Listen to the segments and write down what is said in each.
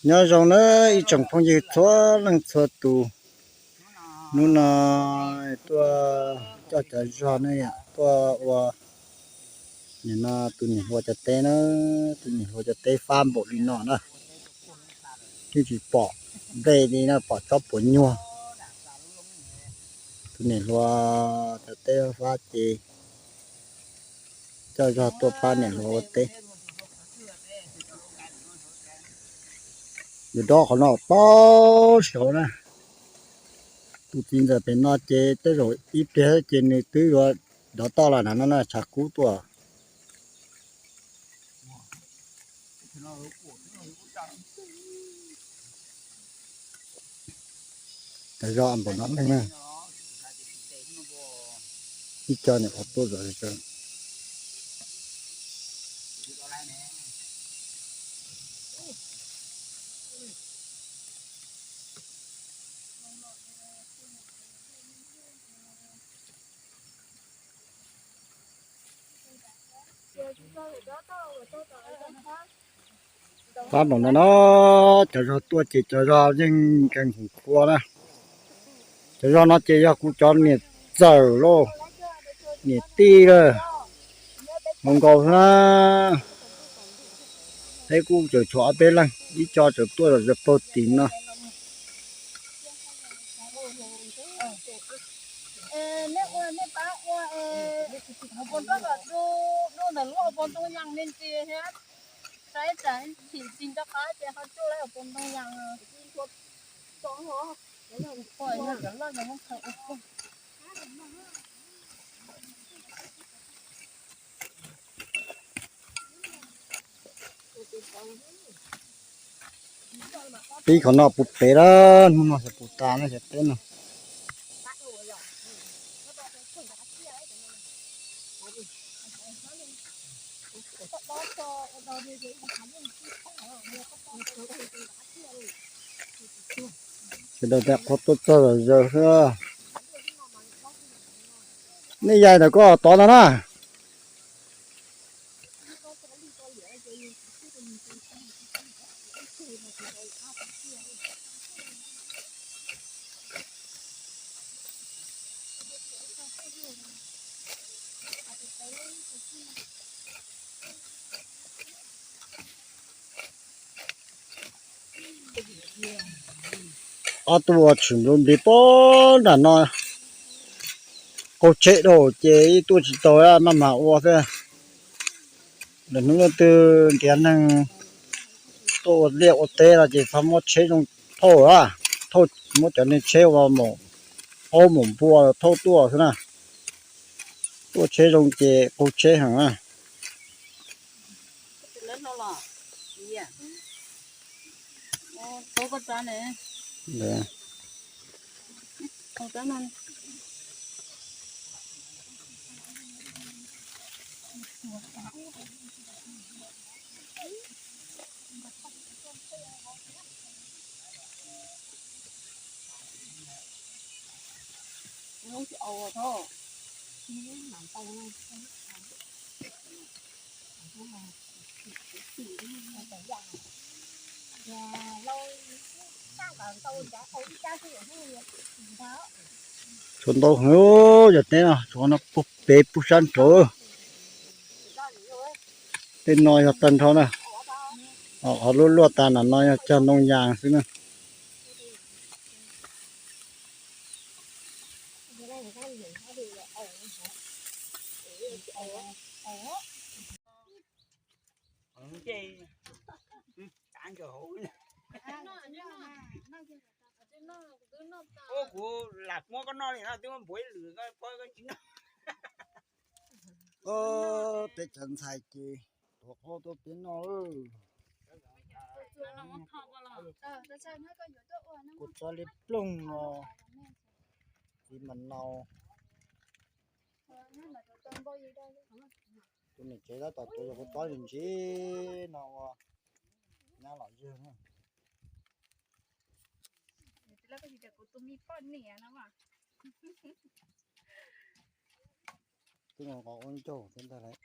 Nyob zoo na ib tsoom phooj ywg txhua leej txhua tus, hnub no tuaj coj cov zog ne yom, tuaj ua nim no tus niam hluas cov teb na, tus niam hluas cov teb fab npaum li no na, twb tsis pom nplej li na, pom tsob puas nyuag. Tus niam hluas cov teb fab ces coj zog tuaj pab niam hluas ua teb. Yus dob qhov no tau saud na. Tus txiv ntxawm pem no ces tej zaum ib pliag ces nws twb yuav dov toj los na, no na tshav kub tuaj. Cov zog npaum no leej na, ib co niam qhuav tuaj zom zaws. Fab npaum no no, cov zog tuaj ces cov zog yeej nkees khoom khua na. Cov zog no ces yog kuv cov niam txawm lauj, niam tij lawm, hluas nkauj xwb na. Peb kuj tseem tshuav ob peb leeg, ib co tseem tuaj zom zaws puag tim no. Pib qhov no puv pem lawm, hnub no xyov puv tas ne, xyov teb no. Sawv daws tab qhuav tuaj txog zom zaws xwb. Nej yaim ntawm koj tod no na. Ob tug ua tshwm nplua nplig puag nram no, qaug tsheb dhau ces ib tuaj tsis tau, maj mam ua thiab. Lwm hnub leej twg nrhiav neeg tuaj ua liaj ua teb no ces txhob muab tsheb zoo thauj, thauj muab cov niag tsheb ua mus aub mus npua thauj tuaj xwb na. Tuaj tsheb zoo ces qaug tsheb heev na. Tshuav ntau heev, yog teb no tshuav no puag pem puag sab nraud. Tej no yog tag nrho na. Qhov luaj luaj tas nram no yog cog ntoo yas xwb na. Kuv lam muab koj noj li no twb muab npuav ib lwm koj paub koj tsis noj. Peb cov ntxhais ces tuav qhov tuaj peb noj. Kua txob liab ploog no, txiv mas nau. Tus niam tsev tab tom tuav yog kua txob ntsim ntsim no ua nyab lom yawg na. Twb nqos ua ncaug thiab ntag lauj.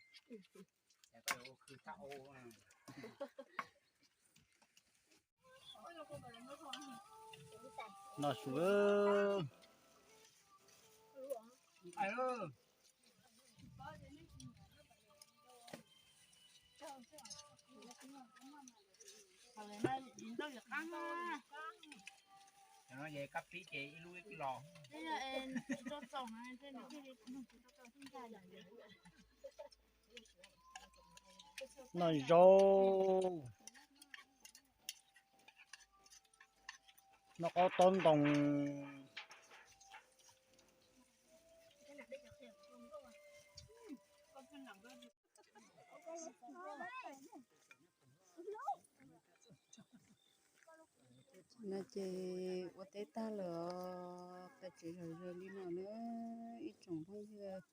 Noj su. Kab pib ces ib lub ib los. Noj zaub, noj qaub taub ntoo. No ces ua teb tag lawm os, peb tsev zog zog li no na, ib tsoom phooj ywg.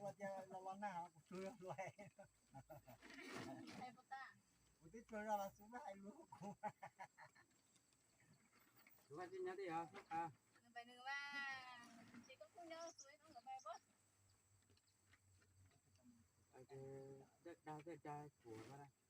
Ua tias los los nag kuv tsuag luaj. Kuv twb tsuag zog los xub hais lus kuv. Dag dag dag kuv.